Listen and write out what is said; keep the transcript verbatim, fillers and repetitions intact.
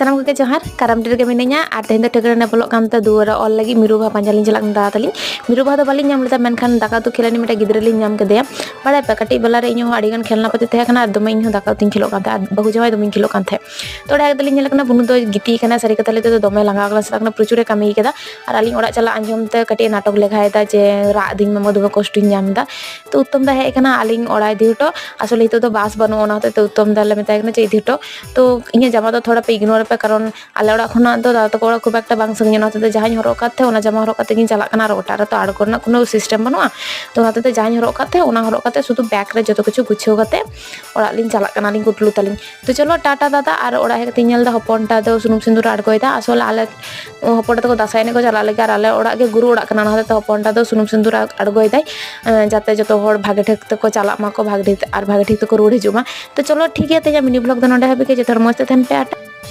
ᱥᱟᱱᱟᱢ ᱠᱚᱜᱮ ᱡᱚᱦᱟᱨ᱾ ᱠᱟᱨᱟᱢ ᱰᱤ ᱨᱮᱜᱮ ᱢᱤᱱᱟᱹᱧᱟ ᱟᱨ ᱛᱮᱦᱮᱧ ᱫᱚ ᱴᱷᱟᱹᱠᱨᱟᱹᱱ ᱮ ᱵᱚᱞᱚᱜ ᱠᱟᱱ ᱛᱮ ᱫᱩᱣᱟᱹᱨ ᱨᱮ ᱚᱞ ᱞᱟᱹᱜᱤᱫ ᱢᱤᱨᱩ ᱵᱟᱦᱟ ᱯᱟᱸᱡᱟ ᱞᱤᱧ ᱪᱟᱞᱟᱜ ᱠᱟᱱᱟ ᱫᱟᱫᱟ ᱛᱟᱹᱞᱤᱧ᱾ ᱢᱤᱨᱩ ᱵᱟᱦᱟ ᱫᱚ ᱵᱟᱹᱞᱤᱧ ᱧᱟᱢ ᱞᱮᱫᱟ, ᱢᱮᱱᱠᱷᱟᱱ ᱫᱟᱠᱟ ᱩᱛᱩ ᱠᱷᱮᱞ ᱟᱹᱱᱤᱡ ᱢᱤᱫᱴᱮᱱ ᱜᱤᱫᱽᱨᱟᱹ ᱞᱤᱧ ᱧᱟᱢ ᱠᱮᱫᱮᱭᱟ᱾ ᱵᱟᱲᱟᱭ ᱯᱮ, ᱠᱟᱹᱴᱤᱡ ᱵᱮᱞᱟ ᱨᱮ ᱤᱧ ᱦᱚᱸ ᱟᱹᱰᱤ ᱜᱟᱱ ᱠᱷᱮᱞᱱᱟ ᱯᱟᱹᱛᱤ ᱛᱟᱦᱮᱸ ᱠᱟᱱᱟ ᱟᱨ ᱫᱚᱢᱮ ᱤᱧ ᱦᱚᱸ ᱫᱟᱠᱟ ᱩᱛᱩᱧ ᱠᱷᱮᱞᱳᱜ ᱠᱟᱱ ᱛᱟᱦᱮᱸᱫ ᱟᱨ ᱵᱟᱹᱦᱩ ᱡᱟᱶᱟᱭ ᱫᱚᱢᱮᱧ ᱠᱷᱮᱞᱳᱜ ᱠᱟᱱ ᱛᱟᱦᱮᱸᱫ᱾ ᱛᱚ ᱚᱸᱰᱮ ᱦᱮᱡ ᱠᱟᱛᱮ ᱞᱤᱧ ᱧᱮᱞ ᱠᱟᱱᱟ ᱵᱩᱱᱩ ᱫᱚ ᱜᱤᱛᱤᱡ ᱠᱟᱱᱟ, ᱥᱟᱹᱨᱤ ᱠᱟᱛᱷᱟ ᱞᱟᱹᱭ ᱛᱮᱫᱚ ᱫᱚᱢᱮ ᱞᱟᱸᱜᱟ ᱠᱟᱱᱟ, ᱥᱮᱛᱟᱜ ᱠᱷᱚᱱᱟᱜ ᱯᱨᱚᱪᱩᱨ ᱮ ᱠᱟᱹᱢᱤ ᱠᱟᱫᱟ᱾ ᱟᱨ ᱟᱹᱞᱤᱧ ᱚᱲᱟᱜ ᱪᱟᱞᱟᱜ ᱟᱸᱡᱚᱢ ᱛᱮ ᱠᱟᱹᱴᱤᱡ ᱮ ᱱᱟᱴᱚᱠ ᱞᱮᱠᱷᱟᱭᱮᱫᱟ ᱡᱮ ᱨᱟᱜ ᱫᱤᱧ ᱢᱟᱢᱟ, ᱫᱚᱢᱮ ᱠᱚᱥᱴᱚᱧ ᱧᱟᱢ ᱮᱫᱟ᱾ ᱛᱚ ᱩᱛᱛᱚᱢ ᱫᱟ ᱦᱮᱡ ᱠᱟᱱᱟ, ᱟᱹᱞᱤᱧ ᱚᱲᱟᱜ ᱤᱫᱤ ᱦᱚᱴᱚ᱾ ᱟᱥᱚᱞᱮ ᱱᱤᱛᱚᱜ ᱫᱚ ᱵᱟᱥ ᱵᱟᱹᱱᱩᱜᱼᱟ, ᱚᱱᱟ ᱦᱚᱛᱮᱡ ᱛᱮ ᱩᱛᱛᱚᱢ ᱫᱟ ᱞᱮ ᱢᱮᱛᱟᱭ ᱠᱟᱱᱟ ᱡᱮ ᱤᱫᱤ ᱦᱚᱴᱚ᱾ ᱛᱚ ᱤᱧᱟᱹᱜ ᱡᱟᱢᱟ ᱫᱚ ᱛᱷᱚᱲᱟ ᱯᱮ ᱤᱜᱱᱳᱨ ᱯᱮ, ᱠᱟᱨᱚᱱ ᱟᱞᱮ ᱚᱲᱟᱜ ᱠᱷᱚᱱᱟᱜ ᱫᱚ ᱫᱟᱫᱟ ᱛᱟᱠᱚ ᱚᱲᱟᱜ ᱠᱷᱩᱵ ᱮᱠᱴᱟ ᱵᱟᱝ ᱥᱟᱺᱜᱤᱧᱟ, ᱚᱱᱟ ᱦᱚᱛᱮᱡ ᱛᱮ ᱡᱟᱦᱟᱸᱧ ᱦᱚᱨᱚᱜ ᱠᱟᱫ ᱛᱟᱦᱮᱸ ᱚᱱᱟ ᱡᱟᱢᱟ ᱦᱚᱨᱚᱜ ᱠᱟᱛᱮ ᱜᱤᱧ ᱪᱟᱞᱟᱜ ᱠᱟᱱᱟ, ᱟᱨ ᱚᱴᱟᱜ ᱨᱮᱛᱚ ᱟᱬᱜᱚ ᱨᱮᱱᱟᱜ ᱠᱳᱱᱳ ᱥᱤᱥᱴᱮᱢ ᱵᱟᱹᱱᱩᱜᱼᱟ᱾ ᱛᱚ ᱚᱱᱟ ᱦᱚᱛᱮᱡ ᱛᱮ ᱡᱟᱦᱟᱸᱧ ᱦᱚᱨᱚᱜ ᱠᱟᱫ ᱛᱟᱦᱮᱸ ᱚᱱᱟ ᱦᱚᱨᱚᱜ ᱠᱟᱛᱮ ᱥᱩᱫᱷᱩ ᱵᱮᱜᱽ ᱨᱮ ᱡᱚᱛᱚ ᱠᱤᱪᱷᱩ ᱜᱩᱪᱷᱟᱹᱣ ᱠᱟᱛᱮ ᱚᱲᱟᱜ ᱞᱤᱧ ᱪᱟᱞᱟᱜ ᱠᱟᱱᱟ, ᱞᱤᱧ ᱜᱩᱴᱞᱩ ᱛᱟᱞᱤᱧ᱾ ᱛᱚ ᱪᱚᱞᱚ ᱴᱟᱴᱟ ᱫᱟᱫᱟ, ᱟᱨ ᱚᱲᱟᱜ ᱦᱮᱡ ᱠᱟᱛᱮᱧ ᱧᱮᱞ ᱮᱫᱟ ᱦᱚᱯᱚᱱ ᱴᱟ ᱫᱚ ᱥᱩᱱᱩᱢ ᱥᱤᱸᱫᱩᱨ ᱮ ᱟᱬᱜᱚᱭᱮᱫᱟ᱾ ᱟᱥᱚᱞ ᱟᱞᱮ ᱦᱚᱯᱚᱱ ᱴᱟ ᱛᱟᱠᱚ ᱫᱟᱸᱥᱟᱭ ᱮᱱᱮᱡ ᱠᱚ ᱪᱟᱞᱟᱜ ᱞᱟᱹᱜᱤᱫ ᱟᱨ ᱟᱞᱮ ᱚᱲᱟᱜ ᱜᱮ ᱜᱩᱨᱩ ᱚᱲᱟᱜ ᱠᱟᱱᱟ, ᱚᱱᱟ ᱦᱚᱛᱮᱡ ᱛᱮ ᱦᱚᱯᱚᱱ ᱴᱟ ᱫᱚ ᱥᱩᱱᱩᱢ ᱥᱤᱸᱫᱩᱨ ᱟᱬᱜᱚᱭᱮᱫᱟᱭ, ᱮᱸ, ᱡᱟᱛᱮ ᱡᱚᱛᱚ ᱦᱚᱲ ᱵᱷᱟᱜᱮ ᱴᱷᱤᱠ ᱛᱮᱠᱚ ᱪᱟᱞᱟᱜ ᱢᱟᱠᱚ, ᱵᱷᱟᱜᱮ ᱴᱷᱤᱠ ᱟᱨ ᱵᱷᱟᱜᱮ ᱴᱷᱤᱠ ᱛᱮᱠᱚ ᱨᱩᱣᱟᱹᱲ ᱦᱤᱡᱩᱜ ᱢᱟ᱾ ᱛᱚ ᱪᱚᱞᱚ ᱴᱷᱤᱠ ᱜᱮᱭᱟ, ᱛᱮᱦᱮᱧᱟᱜ ᱢᱤᱱᱤ ᱵᱷᱞᱚᱜ ᱫᱚ ᱱᱚᱰᱮ ᱦᱟᱹᱵᱤᱡ ᱜᱮ᱾ ᱡᱚᱛᱚ ᱦᱚᱲ ᱢᱚᱡᱽ ᱛᱮ ᱛᱟᱦᱮᱱ ᱯᱮ, ᱴᱟᱴᱟ᱾